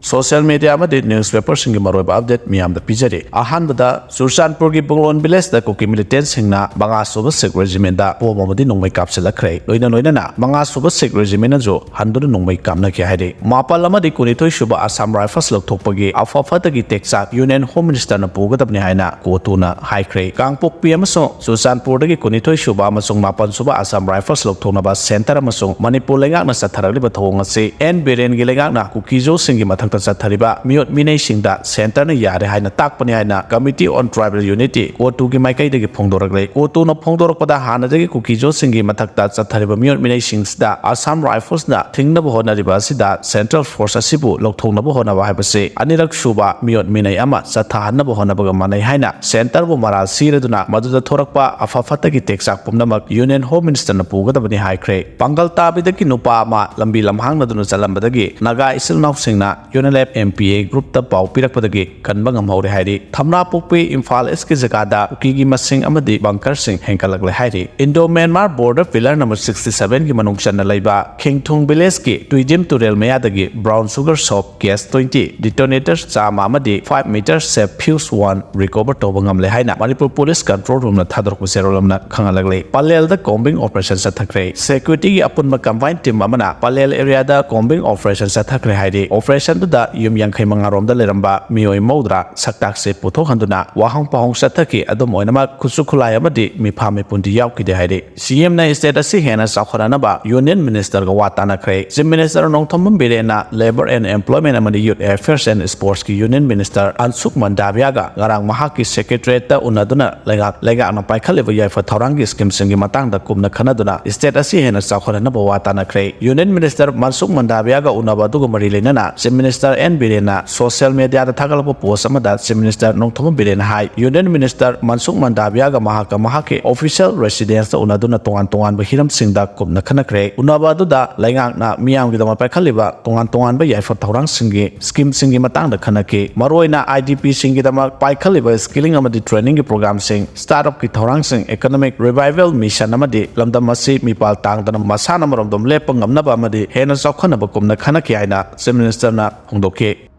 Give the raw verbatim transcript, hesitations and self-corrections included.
Social media ꯑꯃꯗꯤ news ꯄꯦꯄꯔꯁꯤꯡꯒꯤ ꯃꯔꯨꯑꯣꯏꯕ update ꯃꯤꯌꯥꯝꯗ ꯄꯤꯖꯔꯤ꯫ ꯑꯍꯥꯟꯕꯗ, ꯆꯨꯔꯆꯥꯟꯄꯨꯔꯒꯤ ꯕꯨꯡꯂꯣꯟ ꯚꯤꯂꯦꯖꯇ ꯀꯨꯀꯤ ꯃꯤꯂꯤꯇꯦꯟꯁꯤꯡꯅ ꯃꯉꯥ ꯁꯨꯕ ꯁꯤꯈ ꯔꯦꯖꯤꯃꯦꯟꯗ ꯕꯣꯝ ꯑꯃꯗꯤ ꯅꯣꯡꯃꯩ ꯀꯥꯞꯁꯤꯜꯂꯛꯈ꯭ꯔꯦ꯫ ꯂꯣꯏꯅ ꯂꯣꯏꯅꯅ ꯃꯉꯥ ꯁꯨꯕ ꯁꯤꯈ ꯔꯦꯖꯤꯃꯦꯟꯅꯁꯨ ꯍꯟꯗꯨꯅ ꯅꯣꯡꯃꯩ ꯀꯥꯞꯅꯈꯤ ꯍꯥꯏꯔꯤ꯫ ꯃꯥꯄꯜ ꯑꯃꯗꯤ ꯀꯨꯟꯅꯤꯊꯣꯏ ꯁꯨꯕ ꯑꯁꯥꯝ ꯔꯥꯏꯐꯜꯁ ꯂꯧꯊꯣꯛꯄꯒꯤ ꯑꯐ ꯐꯠꯇꯒꯤ ꯇꯦꯛꯆꯥꯛ ꯌꯨꯅꯤꯌꯟ ꯍꯣꯝ ꯃꯤꯅꯤꯁꯇꯔꯅ ꯄꯨꯒꯗꯕꯅꯤ ꯍꯥꯏꯅ ꯀꯣꯇꯨꯅ ꯍꯥꯏꯈ꯭ꯔꯦ꯫ ꯀꯥꯡꯄꯣꯛꯄꯤ ꯑꯃꯁꯨꯡ ꯆꯨꯔꯆꯥꯟꯄꯨꯔꯗꯒꯤ ꯀꯨꯟꯅꯤꯊꯣꯏ ꯁꯨꯕ ꯑꯃꯁꯨꯡ ꯃꯥꯄꯜ ꯁꯨꯕ ꯑꯁꯥꯝ ꯔꯥꯏꯐꯜꯁ ꯂꯧꯊꯣꯛꯅꯕ ꯁꯦꯟꯇꯔ ꯑꯃꯁꯨꯡ ꯃꯅꯤꯄꯨꯔ ꯂꯩꯉꯥꯛꯅ ꯆꯠꯊꯔꯛꯂꯤꯕ ꯊꯧꯑꯣꯡ ꯑꯁꯤ ꯑꯦꯟ ꯕꯤꯔꯦꯟꯒꯤ ꯂꯩꯉꯥꯛꯅ ꯀꯨꯀꯤꯖꯣꯁꯤꯡꯒꯤ ꯃꯊꯛꯇ ꯆꯠꯊꯔꯤꯕ ꯃꯤꯑꯣꯠ ꯃꯤꯅꯩꯁꯤꯡꯗ ꯁꯦꯟꯇꯔꯅ ꯌꯥꯔꯦ ꯍꯥꯏꯅ ꯇꯥꯛꯄꯅꯤ ꯍꯥꯏꯅ Committee on Tribal Unity, ꯀꯣꯇꯨꯒꯤ ꯃꯥꯏꯀꯩꯗꯒꯤ ꯐꯣꯡꯗꯣꯔꯛꯂꯦ꯫ ꯀꯣꯇꯨꯅ ꯐꯣꯡꯗꯣꯔꯛꯄꯗ, ꯍꯥꯟꯅꯗꯒꯤ ꯀꯨꯀꯤꯖꯣꯁꯤꯡꯒꯤ ꯃꯊꯛꯇ ꯆꯠꯊꯔꯤꯕ ꯃꯤꯑꯣꯠ ꯃꯤꯅꯩꯁꯤꯡꯁꯤꯗ ꯑꯁꯥꯝ ꯔꯥꯏꯐꯜꯁꯅ ꯊꯤꯡꯅꯕ ꯍꯣꯠꯅꯔꯤꯕ ꯑꯁꯤꯗ ꯁꯦꯟꯇ꯭ꯔꯦꯜ ꯐꯣꯔꯁ ꯑꯁꯤꯕꯨ ꯂꯧꯊꯣꯛꯅꯕ ꯍꯣꯠꯅꯕ ꯍꯥꯏꯕꯁꯤ ꯑꯅꯤꯔꯛ ꯁꯨꯕ ꯃꯤꯑꯣꯠ ꯃꯤꯅꯩ ꯑꯃ ꯆꯠꯊꯍꯟꯅꯕ ꯍꯣꯠꯅꯕꯒ ꯃꯥꯟꯅꯩ ꯍꯥꯏꯅ ꯁꯦꯟꯇꯔꯕꯨ ꯃꯔꯥꯜ ꯁꯤꯔꯗꯨꯅ ꯃꯗꯨꯗ ꯊꯣꯔꯛꯄ ꯑꯐ ꯐꯠꯇꯒꯤ ꯇꯦꯛꯆꯥꯛ ꯄꯨꯝꯅꯃꯛ ꯌꯨꯅꯤꯌꯟ ꯍꯣꯝ ꯃꯤꯅꯤꯁꯇꯔꯅ ꯄꯨꯒꯗꯕꯅꯤ ꯍꯥꯏꯈ꯭ꯔꯦ꯫ ꯄꯥꯡꯒꯜ ꯇꯥꯕꯤꯗꯒꯤ ꯅꯨꯄꯥ ꯑꯃ ꯂꯝꯕꯤ ꯂꯝꯍꯥꯡꯅꯗꯨꯅ ꯆꯠꯂꯝꯕꯗꯒꯤ ꯅꯥꯒꯥ ꯏꯆꯤꯜ ꯏꯅꯥꯎꯁꯤꯡꯅ ꯌꯨꯅꯤꯂꯦꯞ ꯑꯦꯝ ꯄꯤ ꯑꯦ ꯒ꯭ꯔꯨꯞꯇ ꯄꯥꯎ ꯄꯤꯔꯛꯄꯗꯒꯤ ꯀꯟꯕ ꯉꯝꯍꯧꯔꯦ ꯍꯥꯏꯔꯤ꯫ ꯊꯝꯅꯥꯄꯣꯛꯄꯤ ꯏꯝꯐꯥꯜ ꯏꯁꯀꯤ ꯖꯒꯥꯗ ꯀꯨꯀꯤꯒꯤ ꯃꯁꯤꯡ ꯑꯃꯗꯤ ꯕꯪꯀꯔꯁꯤꯡ ꯍꯦꯟꯒꯠꯂꯛꯂꯦ ꯍꯥꯏꯔꯤ꯫ Indo Myanmar border pillar number sixty seven ꯒꯤ ꯃꯅꯨꯡ ꯆꯟꯅ ꯂꯩꯕ ꯈꯤꯡꯊꯨꯡ ꯚꯤꯂꯦꯖꯀꯤ ꯇꯨꯏꯗꯤꯝ ꯇꯨꯔꯦꯜ ꯃꯌꯥꯗꯒꯤ brown sugar soap case twenty, detonator ꯆꯥꯝꯃ ꯑꯃꯗꯤ five meter shape fuse one recover ꯇꯧꯕ ꯉꯝꯂꯦ ꯍꯥꯏꯅ ꯃꯅꯤꯄꯨꯔ ꯄꯨꯂꯤꯁ ꯀꯟꯇ꯭ꯔꯣꯜ ꯔꯨꯝꯅ ꯊꯥꯗꯣꯔꯛꯄ ꯆꯦꯔꯣꯜ ꯑꯃꯅ ꯈꯪꯍꯜꯂꯛꯂꯤ꯫ ꯄꯂꯦꯜꯗ combing operation ꯆꯠꯊꯈ꯭ꯔꯦ꯫ ꯁꯦꯀ꯭ꯌꯨꯔꯤꯇꯤꯒꯤ ꯑꯄꯨꯟꯕ combined team ꯑꯃꯅ ꯄꯂꯦꯜ ꯑꯦꯔꯤꯌꯥꯗ combing operation ꯆꯠꯊꯈ꯭ꯔꯦ ꯍꯥꯏꯔꯤ꯫ Operation ꯗꯨꯗ ꯌꯨꯝ ꯌꯥꯡꯈꯩ ꯃꯉꯥ ꯔꯣꯝꯗ ꯂꯩꯔꯝꯕ ꯃꯤꯑꯣꯏ ꯃꯧꯗ꯭ꯔꯥ ꯁꯛꯇꯥꯛꯁꯦ ꯄꯨꯊꯣꯛꯍꯟꯗꯨꯅ ꯋꯥꯍꯪ ꯄꯥꯎꯍꯪ ꯆꯠꯊꯈꯤ꯫ ꯑꯗꯨꯝ ꯑꯣꯏꯅꯃꯛ, ꯈꯨꯠꯁꯨ ꯈꯨꯠꯂꯥꯏ ꯑꯃꯗꯤ ꯃꯤꯐꯥ ꯃꯤꯄꯨꯟꯗꯤ ꯌꯥꯎꯈꯤꯗꯦ ꯍꯥꯏꯔꯤ꯫ ꯁꯤ ꯑꯦꯝꯅ state ꯑꯁꯤ ꯍꯦꯟꯅ ꯆꯥꯎꯈꯠꯍꯟꯅꯕ ꯌꯨꯅꯤꯌꯟ ꯃꯤꯅꯤꯁꯇꯔꯒ ꯋꯥ ꯇꯥꯅꯈ꯭ꯔꯦ꯫ ꯆꯤꯐ ꯃꯤꯅꯤꯁꯇꯔ ꯅꯣꯡꯊꯣꯝꯕꯝ ꯕꯤꯔꯦꯟꯅ Labour and Employment ꯑꯃꯗꯤ Youth Affairs and Sports ꯀꯤ ꯌꯨꯅꯤꯌꯟ ꯃꯤꯅꯤꯁꯇꯔ ꯑꯟꯁꯨꯛ ꯃꯟꯗꯥꯕꯤꯌꯥꯒ ꯉꯔꯥꯡ ꯃꯍꯥꯛꯀꯤ ꯁꯦꯀ꯭ꯔꯦꯇꯔꯤꯌꯦꯠꯇ ꯎꯅꯗꯨꯅ ꯂꯩꯉꯥꯛ, ꯂꯩꯉꯥꯛꯅ ꯄꯥꯏꯈꯠꯂꯤꯕ ꯌꯥꯏꯐ ꯊꯧꯔꯥꯡꯒꯤ ꯁ꯭ꯀꯤꯝꯁꯤꯡꯒꯤ ꯃꯇꯥꯡꯗ ꯀꯨꯞꯅ ꯈꯟꯅꯗꯨꯅ state ꯑꯁꯤ ꯍꯦꯟꯅ ꯆꯥꯎꯈꯠꯍꯟꯅꯕ ꯋꯥ ꯇꯥꯅꯈ꯭ꯔꯦ꯫ ꯌꯨꯅꯤꯌꯟ ꯃꯤꯅꯤꯁꯇꯔ ꯃꯟꯁꯨꯛ ꯃꯟꯗꯥꯕꯤꯌꯥꯒ ꯎꯅꯕ ꯑꯗꯨꯒ ꯃꯔꯤ ꯂꯩꯅꯅ ꯆꯤꯐ ꯃꯤꯅꯤꯁꯇꯔ ꯑꯦꯟ ꯕꯤꯔꯦꯟꯅ ꯁꯣꯁꯤꯌꯦꯜ ꯃꯤꯗꯤꯌꯥꯗ ꯊꯥꯒꯠꯂꯛꯄ ꯄꯣꯁ ꯑꯃꯗ ꯆꯤꯐ ꯃꯤꯅꯤꯁꯇꯔ ꯅꯣꯡꯊꯣꯝꯕꯝ ꯕꯤꯔꯦꯟꯅ ꯍꯥꯏ, ꯌꯨꯅꯤꯌꯟ ꯃꯤꯅꯤꯁꯇꯔ ꯃꯟꯁꯨꯛ ꯃꯟꯗꯥꯕꯤꯌꯥꯒ ꯃꯍꯥꯛꯀ ꯃꯍꯥꯛꯀꯤ ꯑꯣꯐꯤꯁꯤꯌꯦꯜ ꯔꯦꯁꯤꯗꯦꯟꯁꯇ ꯎꯅꯗꯨꯅ ꯇꯣꯉꯥꯟ ꯇꯣꯉꯥꯟꯕ ꯍꯤꯔꯝꯁꯤꯡꯗ ꯀꯨꯞꯅ ꯈꯟꯅꯈ꯭ꯔꯦ꯫ ꯎꯅꯕ ꯑꯗꯨꯗ ꯂꯩꯉꯥꯛꯅ ꯃꯤꯌꯥꯝꯒꯤꯗꯃꯛ ꯄꯥꯏꯈꯠꯂꯤꯕ ꯇꯣꯉꯥꯟ ꯇꯣꯉꯥꯟꯕ ꯌꯥꯏꯐ ꯊꯧꯔꯥꯡꯁꯤꯡꯒꯤ ꯁ꯭ꯀꯤꯝꯁꯤꯡꯒꯤ ꯃꯇꯥꯡꯗ ꯈꯟꯅꯈꯤ꯫ ꯃꯔꯨꯑꯣꯏꯅ ꯑꯥꯏ ꯗꯤ ꯄꯤꯁꯤꯡꯒꯤꯗꯃꯛ ꯄꯥꯏꯈꯠꯂꯤꯕ ꯁ꯭ꯀꯤꯂꯤꯡ ꯑꯃꯗꯤ ꯇ꯭ꯔꯦꯅꯤꯡꯒꯤ ꯄ꯭ꯔꯣꯒ꯭ꯔꯥꯝꯁꯤꯡ, ꯁ꯭ꯇꯥꯔꯠ ꯑꯞꯀꯤ ꯊꯧꯔꯥꯡꯁꯤꯡ, ꯏꯀꯣꯅꯣꯃꯤꯛ ꯔꯤꯚꯥꯏꯚꯦꯜ ꯃꯤꯁꯟ ꯑꯃꯗꯤ ꯂꯝꯗꯝ ꯑꯁꯤ ꯃꯤꯄꯥꯜ ꯇꯥꯡꯗꯅ ꯃꯁꯥꯅ ꯃꯔꯣꯝꯗꯣꯝ ꯂꯦꯞꯄ ꯉꯝꯅꯕ ꯑꯃꯗꯤ ꯍꯦꯟꯅ ꯆꯥꯎꯈꯠꯅꯕ ꯀꯨꯝꯅ ꯈꯟꯅꯈꯤ ꯍꯥꯏꯅ ꯆꯤꯐ ꯃꯤꯅꯤꯁꯇꯔꯅ do che